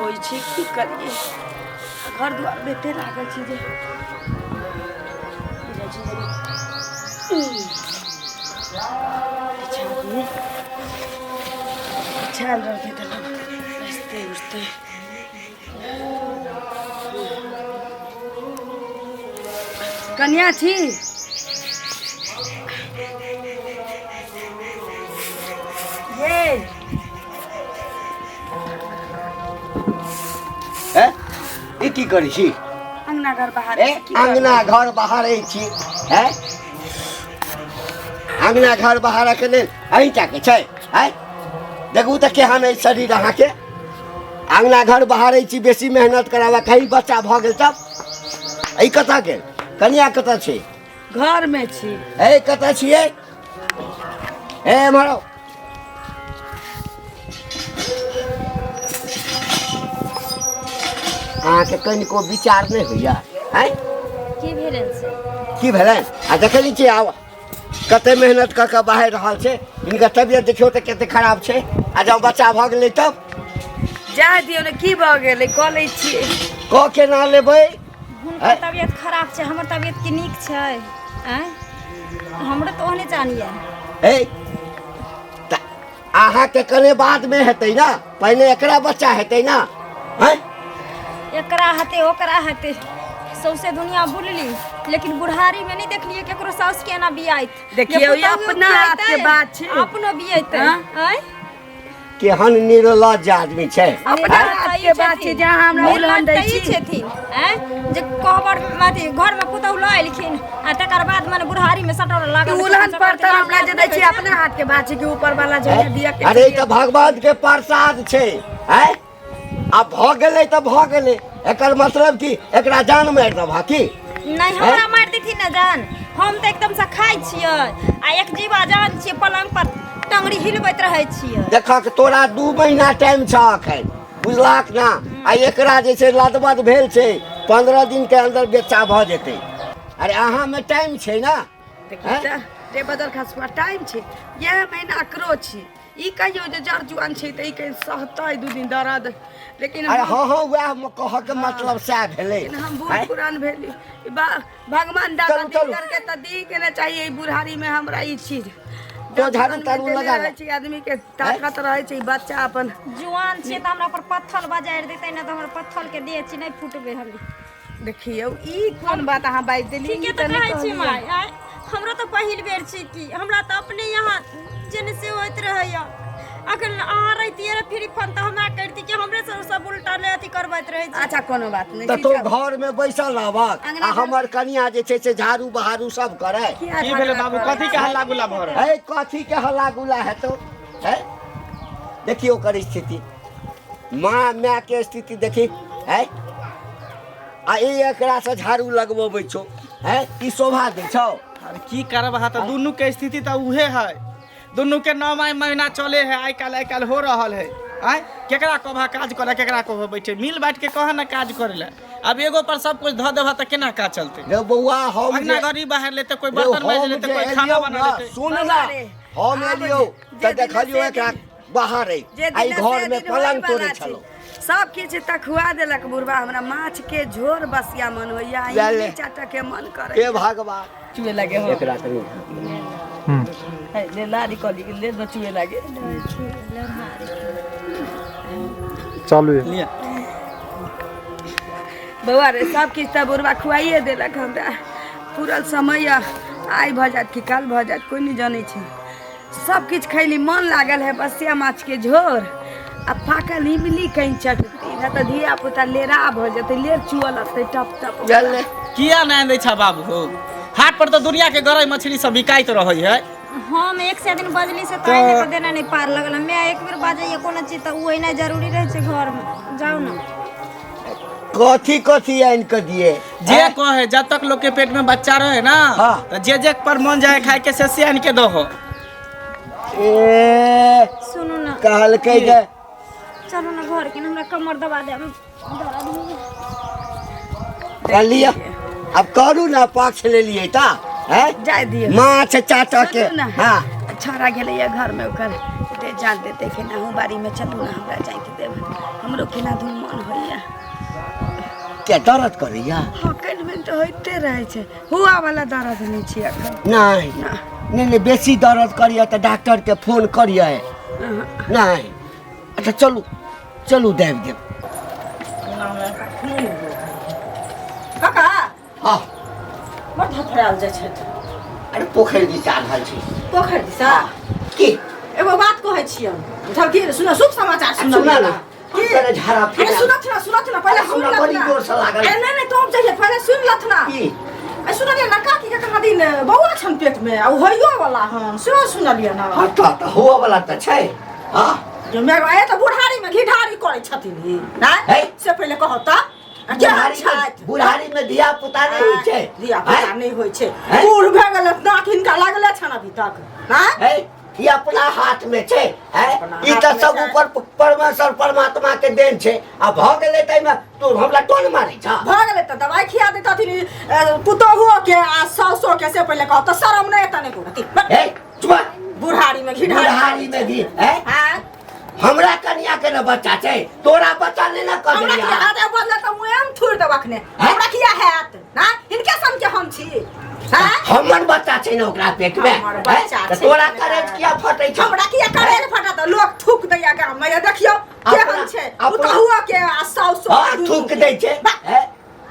होइ छै की करियै घर दुआरमे एते लागल छै जे बुझै छै जे किछु आदमी छायल रहतै तखन बैसतै उठतै। कनिया छी ये ए ई की करै छी? अंगना घर बाहर ए अंगना घर बाहर छी हैं? अंगना घर बाहर के लेल अहीं टा के छै हैं? देखू तऽ केहन अछि शरीर अहाँके। अंगना घर बाहर छी, बेसी मेहनत कराबा, कहीं बच्चा भऽ गेल तब। ई कतऽ गेल कनिया? कतऽ छै? घर में छी। ए कतऽ छियै? ए एम्हर आउ। अहाँके कनिको विचार नहि होइया आँय? की भेलनि से? की भेलनि? आ देखै नहि छियै आब कते मेहनत कऽ कऽ बाहर रहल छै। हिनकर तबियत देखियौ तऽ कते खराब छै। आ जँ बच्चा भऽ गेलै तब? जाय दियौ ने, की भऽ गेलै, कऽ लै छियै। कऽ केना लेबै? हुनकर तबियत खराब छै, हमर तबियत की नीक छै? आँय, हमरो तऽ ओहने जानिए। हे, तऽ अहाँके कने बादमे हेतै ने, पहिने एकरा बच्चा हेतै ने। हैं? एकरा हेतै, ओकरा हेतै, सौंसे दुनिया बुलली, लेकिन बुढ़ारी में नहीं देखलिए केकरो साउस के एना बियाइत। देखियौ, ई अपना हाथ के बात छै। अपनो बियेतै। हाँ? आँय? केहन निर्लज्ज आदमी छै। अपना हाथ के बात छै, जहाँ हमरा उलहन दै ई छी। छथिन आँय जे कोहबर अथी घर में पुतहु लऽ एलखिन आ तकर बाद मने बुढ़ारी में सटल लागल। ई उलहन पर तर हमरा जे दै छी, अपना हाथ के बात छै कि ऊपर वाला जे दिया के। अरे ई तऽ भगवान के प्रसाद छै। हैं? आ भऽ गेलै तऽ भऽ गेलै, एकर मतलब की एकरा जान मारि देबह की? नहीं, हमरा मारि देथिन ने जान, हम तऽ एकदम से खाइ छियै आ एक जीवा जान छियै, पलंग पर टंगड़ी हिलबैत रहै छियै। देखक तोरा 2 महीना टाइम छह अखन, बुझलहक ना? आ एकरा जे छै लदबद भेल छै, 15 दिन के अंदर बच्चा भऽ जेतै। अरे अहाँमे टाइम छै ना। देखी तऽ रे बदल खसुआ, टाइम छै, इएह महीना अकरो छी। ई कहियौ जे जर जुआन छै तऽ ई कहीं सहतै 2 दिन दर्द, लेकिन अरे हँ हँ, वएह कहऽके मतलब सएह भेलै। लेकिन हम बूढ़ आँय? पुरान भेली, ई भगवान दादा चलू, चलू। करके तऽ दी के ने चाहिए ई बुढ़ारी में हमरा ई चीज। तो झाड़ू ताड़ू लगा रहै छै आदमी के ताकत रहै छै, बच्चा अपन जुआन छियै तऽ हमरा पर पत्थर बजारि देतै ने तऽ हमर पत्थर के देह छी, नहि फुटबै हम। देखियौ, ई कोन बात अहाँ बाजि देलियै? ठीके ई तऽ नहि कहै छी कहलियै। माय। आँय, हमरो तऽ पहिल बेर छी की, हमरा तऽ अपने यहाँ जेने से होइत रहैया। अखन अहाँ रहितियै रऽ फ्री फन तऽ हमरा करिती कि हमरे सब सब उल्टा नहि अथी करबैत रहै छी। अच्छा, कोनो बात नहि तऽ छै, तों चल। घर में बैसल रहबक अंगना आ घर- हमर कनिया जे छै से झाड़ू बहारू सब करे? किया की भेलै झगड़ा बाबू? करै कथी के हल्ला गुल्ला भऽ रहल? है, कथी के हल्ला गुल्ला हेतौ? है देखियौ ओकर स्थिति, माँ माय के स्थिति देखी है। आ ई एकरा से झाड़ू लगबबै छौ है, ई शोभा दै छौ? अरे की करब अहाँ, तऽ दुनू के स्थिति तऽ उहे है। दुनू के 9 महीना चले है, आइ काल्हि आइ काल्हि हो रहल है। आँय, केकरा कहबह काज करे, केकरा कहबह बैठे? मिल बाँट के कह ना काज करे ला। अब एगो पर सब कुछ धऽ देबह तऽ केना काज चलतै? रे बौआ, हम अंगना जे घर ई बाहर लेते, कोई रे बर्तन माजि हम लेते, जे कोई खाना एलियौ बना ना, लेते। सुन ना, बाबा रे, हम आब एलियौ जे तऽ दिन देखलियौ से एकरा दिन- बाहर अइ जे आ ई दिन घर से में दिन पलंग होइवला तोड़ै छै। छलौ। सब किछु तऽ खुआ देलक बुढ़बा हमरा, माछ के झोर बसिया मन होइया, ले ले। इमली चाटऽ के मन करे। हे भगवान, चुए लागे हो एकरा कनि है, ले लारी कली ले न चुए लागे। चालू है। लिअ। बौआ रे, सब किछु तऽ बुढ़बा खुआइए देलक हमरा। पूरल समय आइ भऽ जायत कि काल्हि भऽ जायत, कोइ नहि जनै छै। सब किछु खैली, मन लागल है बसिया माछ के झोर आ पाकल इमली कहीं चटती न तऽ धिया पुता लेरा भऽ जेतै, लेर चुअ लगतै टप टप। ले ले। किया नहि दै छह बाबू हो? हाट पर तऽ दुनिया के गरई मछली सब बिकाइत रहै है। हम एक से दिन बजली से ताहि लऽ कऽ देना नहि पार लगल। मैं एक बेर बाजैए कोनो चीज तऽ ओ एना जरूरी रहै छै घरमे। जाउ ने। कथी कथी आनि कऽ दिए? जे कहे, जब तक लोग के पेट में बच्चा रहे ना, हाँ। तो जे जे पर मन जाए खाए के से आन के दहो। ए सुनू ने। कहलकै जे चलू ने घर के ने, हमरा कमर दबा दे, दर्द होइए। कर लिअ, आब करू ने, पक्ष लेलियै तऽ हैं? जाय दियौ। माछ चाटऽ के। सुनू ने। हाँ। छौड़ा गेलैया घरमे, ओकर दे जान देते कि ना बाड़ी में। चलू ना, हमरा जाइत देब, हम हमरो केना धुन मन होइया। क्या दर्द करैया? हँ, कनि मनि तऽ होइते रहै छै, हुआ वाला दर्द नहि छै एखन। नहि नहि नहि, बेसी दर्द करैया तऽ डॉक्टर के फोन करियै। नहि, अच्छा चलू चलू, दाबि देब। काका। हँ। बड़ धफड़ायल जाइ छथि। अरे पोखरि दिस जा रहल छी। पोखरि दिसा? की? एगो बात कहै छियनि, बुझलखिन? सुन, शुभ समाचार सुन। सुना ना। की? तोरे झाड़ा अरे फेरा। सुनत ना, सुनत ना, पहिले सुन हमरा लथ बड़ी ना। जोर से लागल। अरे नहीं नहीं, तुम चाहिए पहिले सुन लथ ना। की? अरे सुनलियै ना काकी के कहाँ दिन बौआ छन पेट में आ होइयो वाला हन, सेहो सुनलियै ना। हँ तऽ हुअ वाला तऽ छै। हँ। जो मैं आए तऽ बुढ़ारी में घिढारी करै छथिन ही नै? है? से पहिले कहौ तऽ केहन छथि? बुढ़ारी में धिया पुता नहि होइ छै। धिया पुता नहि होइ छै? हैं? बूढ़ भए गेल, नाक हिनका लागले छनि अभी तक हैं? है? ई अपना हाथ में छै, है? अपना ई हाथ तऽ में सब छै। ऊपर परमेश्वर परमात्मा के देन छै आ भऽ गेलै ताहिमे तू हमरा टोन मारै छ। भऽ गेलै तऽ दवाइ खिया दैतथिन पुतोहुओ के आ सासो के, से पहिले कहौ तऽ शरम नहि एतऽ नहि कोनो हे चुप। बुढ़ारी में घिढारी। बुढ़ारी में भी है? हैं? हमरा कनिया के न बच्चा छै, तोरा बच्चा नहि ने कह हमरा देलियै। किया हैत? बदले तऽ मुँहे हम थुरि देब अखने। हमरा किया हैत ना? हिनके सन के हम छी हैं? हमर बच्चा छै ने ओकरा पेट में। हमर बच्चा हैं? तऽ छै तोरा ने। करेज किया फटै छौ? हमरा किया करेज फटत? लोक थूक दैया गाम में, देखियौ केहन छै पुतहुओ के आ साउसो हँ, दुनू थूक के। दै छै। हैं?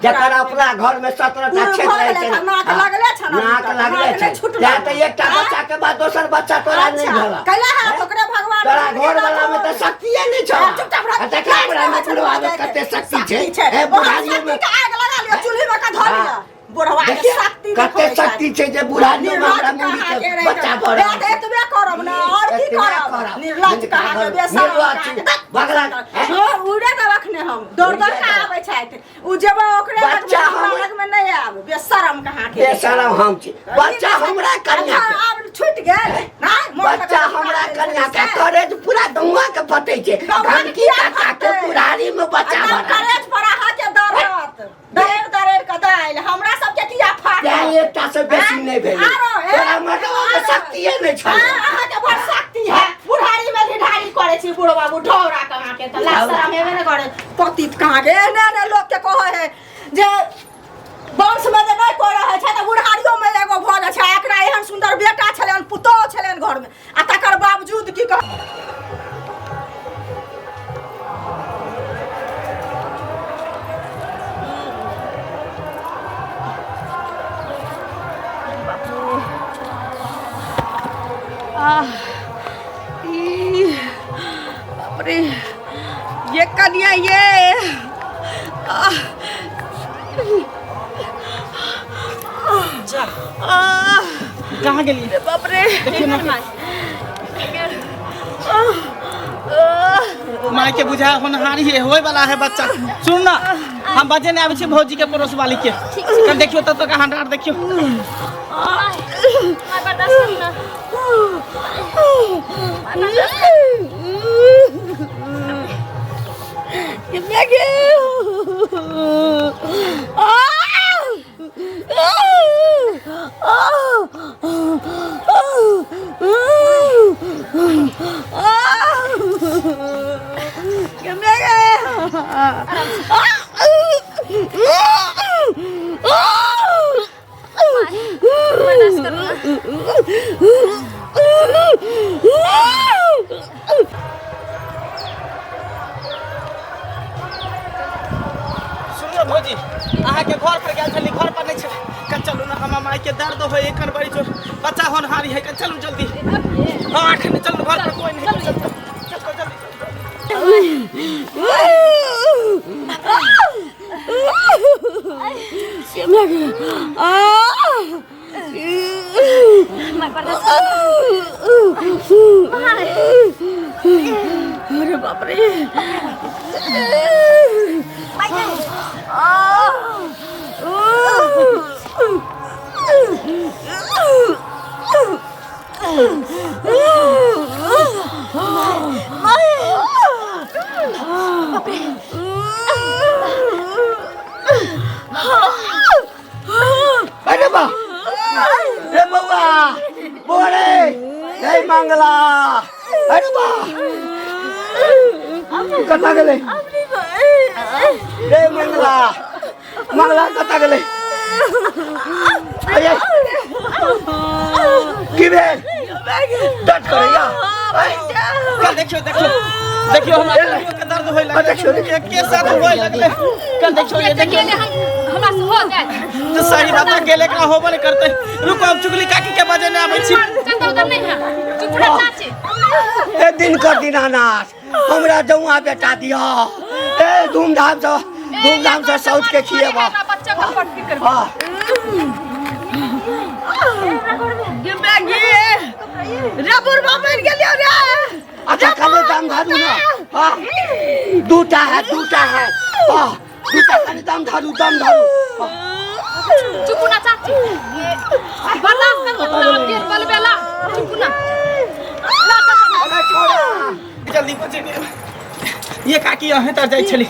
जकर अपना घर में 17 टा पूरा छेद भऽ रहै गेलै छै तऽ नाक हँ, लगले छनि अभी नाक तक, लगले नाक छै। नहि छुटलै। तें तऽ एकटा आँय? बच्चा के बाद दोसर बच्चा तोरा नहि अच्छा, भेल। कैला हैत? ओकरे भगवान तोरा के घर वाला में तऽ शक्तिए नहि छौ। हाँ, चुपचाप रह। आ देखा बुढ़ा में बुढ़वा में कते शक्ति छै। ए, ओहन बुढ़ारियो में शक्ति के आग लगा लिअ, चूल्ही में के धऽ लिअ। हाँ। बुढ़वा के देखिए, शक्ति कते देखबै शक्ति छै जे बुढ़ारियो में हमरा निर्लज मुड़ी कहाँ के के रहै बच्चा छै। भऽ रहल ए, तऽ छै। एतबे करब ने, आओर की एतबे करब? करब। निर्लज कहाँ के, बेशरम निर्लज कहाँ के। बगला, हैं? हँ, उड़े देब अखने हम। दौड़ दौड़ के आबै छथि। उ जेबै ओकरे लगमे, बच्चा हमरा हमर- लगमे नहि आयब। बेशरम कहाँ के। बेशरम हम छी। बच्चा हमरा कन्या के। आब छूटि गेल नहि? मोन बच्चा लगल हमरा छै। कन्या के करेज पूरा गौआ के फटै छै। गौआ के धमकी किया काका के फटतै? बुढ़ारी में बच्चा आ भऽ रहल छै। करेज पर अहाँके दर्द दरेर दरेर के दालि हमरा सबके किया फाटल? तें एकटा से बेसी नहि भेलै। आरो, हे, तोरा मर्दवा के आरो। शक्तिए नहि छल। हाँ, अहाँके बड़ शक्ति है, बुढ़ारी में ढिढारी करै छी। बुढ़वा बुढ़ौरा कहाँ के तऽ लाज शरम हेबे ने करे, पतित कहाँ के। एहने एहने लोक के कहै है जे वंश में जे नहि कोइ रहै छै तऽ बुढ़ारियो में एगो भऽ जाइ छै। एकरा एहन सुन्दर बेटा छलनि, पुतोह छलनि घर में, आ तकर बावजूद की कह आह, ई, बाप रे, ये कनिया ये, आह, जा। आह, कहाँ गेलियै? रे बाप रे। देखियौ ना। आह, माय के बुझा होनहारी है, होय वाला है बच्चा। सुन ना, हम बजे नहीं आबै छी भौजी के पड़ोस वाली के। कल देखियो तब तक हंडार देखियो। माय, बर्दाश्त करू ना। ये मैं बर्दाश्त करू ना। सुनियो भौजी, अहाँके घर पर गेल छली, घर पर नहीं छलै। कल चलू ना, हमरा माय के दर्द होय एखन बड़ी जोर, बच्चा होनहारी है। कल चलू जल्दी। हाँ, एखन चलू, घर पर कोई नहीं। चलू चलू जल्दी। माय, बर्दाश्त करू। अरे बाप रे। माय गे। अरे बा रे, बौआ बोरे, जय मंगला। अरे बा। कतऽ गेलै रे मंगला मंगला कतऽ गेलै अरे की भेल दर्द करैया कल देखियो देखियो देखियो हमरा कनियो के दर्द होय लगलै देखियो, देखियो। एके साथ होय लगलै कल देखियो ये देखियो हमरा से हो जाए तो सही बात अकेले एकरा होबे नहीं करते रुको हम चुगली काकी के बजे नहीं आबै छी चंदा उधर नहीं है चुप रह चाची ए दिन कर दीनानाथ हमरा जौआ बेटा दिया ए धूमधाम से सौत के खिएबा बच्चा का पट्टी कर हाँ रे बुढ़बा मरि गेलियो रे अच्छा खाली दाम धारू ना हाँ दूटा है दूटा है हाँ दूटा खाली दाम धारू दाम धारू हाँ। चुप ना चाची बर्दाश्त कर ना तेल बलबेला चुप ना अरे छोड़ा जल्दी बचे ये काकी अहें तर जाइ छली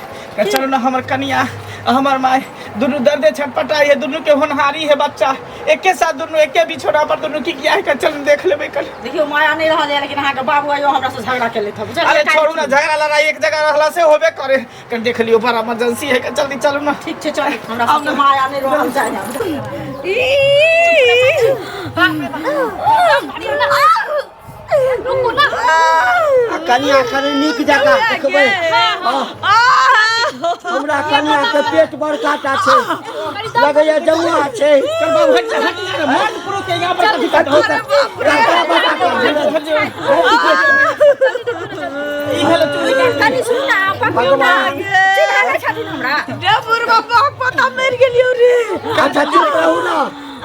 चलो ना हमर कनिया हमर माय दुनू दर्दे छटपटाई है दुनू के होनहारी है बच्चा एके साथ दुनू एके बिछोना पर दुनू की किया है कल चल देख लेबै कल देखियौ माया नहीं रहल है लेकिन अहाँके बाबू आइयो हमरा से झगड़ा के लेत बुझलियै अरे छोड़ू ना झगड़ा लड़ाई एक जगह रहला से होबे करे कल देख लियो बड़ा इमरजेंसी है कल जल्दी चलू ना ठीक छै चल हमरा सबके माया नहीं रहल जाय रुकू ना आ कनिया कनि नीक जकाँ देखबै हाँ। हमरा कनिया के पेट बड़का टा छै लगैया जौआ छै चल बाबू हट जा हट जा मर्द पुरुष के यहाँ पर कथी करता ई हेलो चुगली काकी कनि सुन ना पकड़ियौ ना चिन्है नहि छथिन हमरा रे बुढ़बा बहक पता मरि गेलियो रे अच्छा चुप रहू ना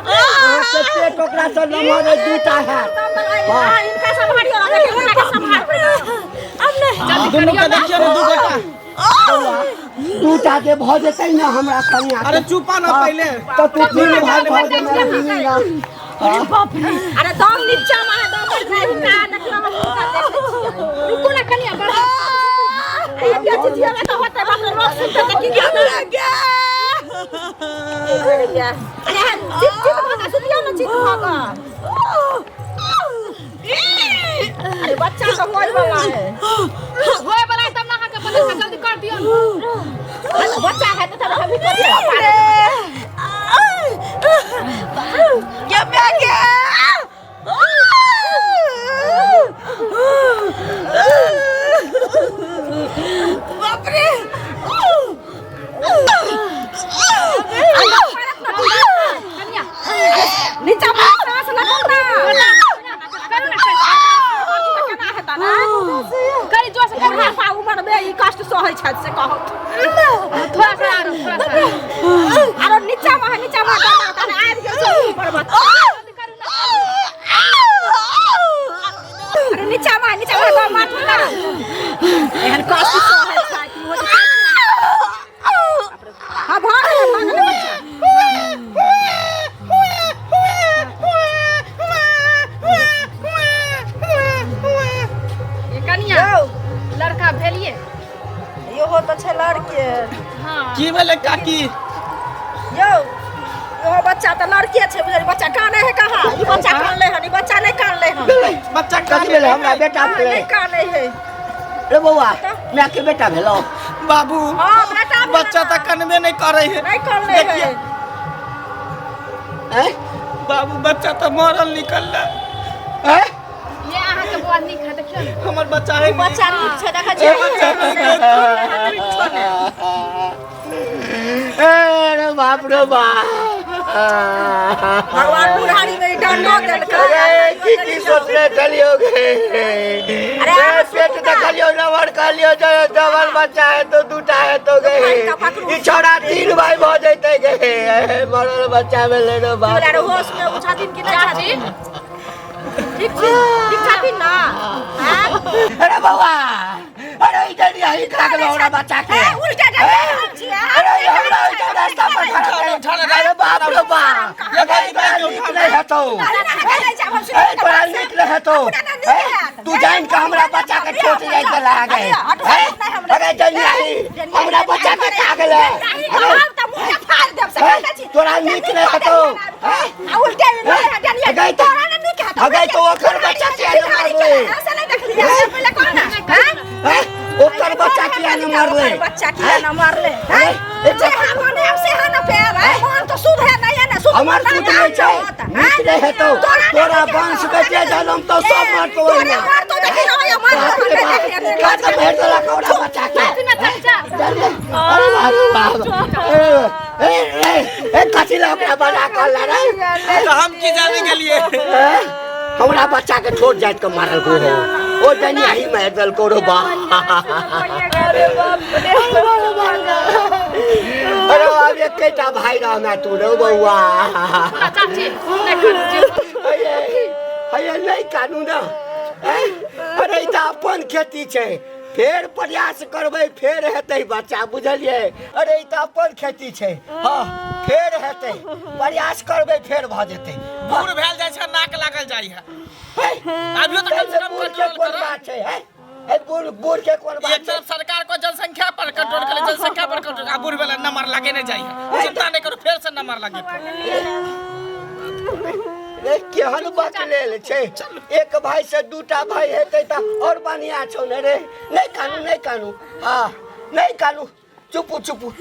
अहाँके पेट ओकरा से नमहर अइ, दूटा हैत अहाँ हिनका सम्हारियौ देखियौ हमरा के सम्हारबै दुनू के देखियो ना दू गोटा दूटा जे भऽ जेतै ने हमरा कनिया अरे चुपा ना पहिले तऽ तू तीन भाय भऽ जेबै ना। अरे दम नीचा में है दम पर जाय हिनका देखियौ हम हिनका देखै छियै रुकू ना कनिया बर्दाश्त अरे के चिचियाबै तऽ होतै बाप रे लोक सुनतै तऽ की कहतै अरे चित चित भऽ कऽ सुतियौ ने चित भऽ कऽ अरे बच्चा सब होय वाला है होए वाला है तब ना अहाँके बदल के जल्दी कर दियौ अरे बच्चा है तऽ तब हम भी करियै गे माय गे बाप रे कनिया नीचा में सांस लगाउ ना करू ना केना हेता ना करी जोर से करू बुढ़ापा उमर में ई कष्ट सहै छथि से कहू थोड़ा सा आरो थोड़ा सा अरे नीचा में है नीचा में दम तने आबि गेल छै ऊपर बच्चा जल्दी करू ना अरे नीचा में नीचा में दम माथू ना एहन कष्ट सहै छथि हो जेतै हां भऽ गेलै भऽ गेलै बच्चा ये कनिया लड़का भेलिए इहो तऽ छै लड़के हाँ की भेलै काकी यौ इहो बच्चा तऽ लड़के छै बुझलियै बच्चा कानै है कहाँ ई बच्चा कानलै हन ई बच्चा नहि कानलै हन बच्चा कथी भेलै हमरा बेटा भेलै नहि कानै है रे बौआ माय के बेटा भेलौ बाबू हाँ बेटा भेलै बच्चा तऽ कनबे नहीं करे है नहि कानलै है देखिए हैं बाबू बच्चा तऽ मरल निकल हैं ये अहाँके बौआ नीक है देखियौ ने हमर बच्चा है बच्चा नीक छै देखै छियै अरे बाप रे बाप भगवान बुढ़ारी में ई डंडो देलकै अरे की की सोचने चलियो गे अरे अरे पेट देखलियो नवर कहलियो जे डबल बच्चा है तो दूटा है तो गे ई छोड़ा तीन भाई भऽ जैते गे मरल बच्चा भेलै रे बाप अरे होश में उ छथिन कि नहि चाची छथिन ठीक छी ठीक छथिन ना आँय? अरे बौआ अरे ई जल्दी आई खा गेलो हमरा बच्चा के ए, उल्टा डंडा हम छियै, हम अरे ई हमरा ओहिठाम रास्ता पर खड़ा उठा ना, अरे बाप रे बाप ये अरे तोरा नीक नहि हेतौ अरे ना, ना, नहि जाब हम ए तोरा नीक नहि हेतौ अपना ना नीक ए, हैत। तू जान के हमरा बच्चा के ठोस जाइ के लागे हटू, हटू, नहि हमरा। अरे जल्दी आई हमरा बच्चा के खा गेलै नहीं कहब तऽ मुँह के फाड़ देब से ए, कहै छी। तोरा नीक नहि हेतौ आ उल्टे नहि डलिया अगै तो- तोरा नहि नीक हेतौ अगै तो ओकर बच्चा के भिखारी के मारबै ऐसे नहि देखलियै से पहिले कह ना हैं? ओकर बच्चा किया ने मरलै? ओकर बच्चा किया न मरलै? हैं? हैं? जे हम मनायब से है न फेर, हैं? मन तो शुद्ध है नहीं है ना, शुद्ध हमर मन शुद्ध नहीं नहि छै, होत, हैं? नीक नहि हेतौ। तोरा नहि तोरा हेतौ, वंश तोरा के जे नहि जनम तो सब ए, मरतौ तोरे ओहिना। मरतौ देखी न, होइया, मरतौ, बाप रे हम बाप, नहि देखियै, का तऽ भेट देलक ओकरा बच्चा के? ना चाचा। अरे बाप रे बाप। ए, ए, ए, ए, कथी लए ओकरा बना कऽ रे? तऽ हम की जाने गेलिए? ए, हमरा बच्चा के छोट जाइत के मारल को हो, ओ डनियाही मारि देलको रो बा। अरे बाप, एकेटा भाई रहना तू रे बौआ। ना चाची, नहीं कानू जी। अये अये, नहि कानू ने। ए, अरे ई तऽ अपन खेती छै, फेर प्रयास करबै, फेर हेतै बच्चा, बुझलियै? अरे ई तऽ अपन खेती छै, हँ, फेर हेतै, प्रयास करबै, फेर भऽ जेतै। बूढ़ भेल जाइ छै, नाक लागल जाइ है। हे, अभियो तऽ कम से कम बूढ़ के कंट्रोल कोन करो। बात छै? हे हे, बूढ़ बूढ़ के कोन बात एक छै? तरफ सरकार को जनसंख्या पर कंट्रोल करे, जनसंख्या पर कंट्रोल, आ बूढ़ वाला नंबर लागे नहीं जाइ है। चिंता नहीं करो, फेर से नंबर लागे। रे, केहन बकलेल छै? एक भाई से दूटा भाई हेतै तऽ और बढ़िया छौ ने रे। नहि कानू, नहि कानू, हँ, नहि कानू, चुपू चुपू।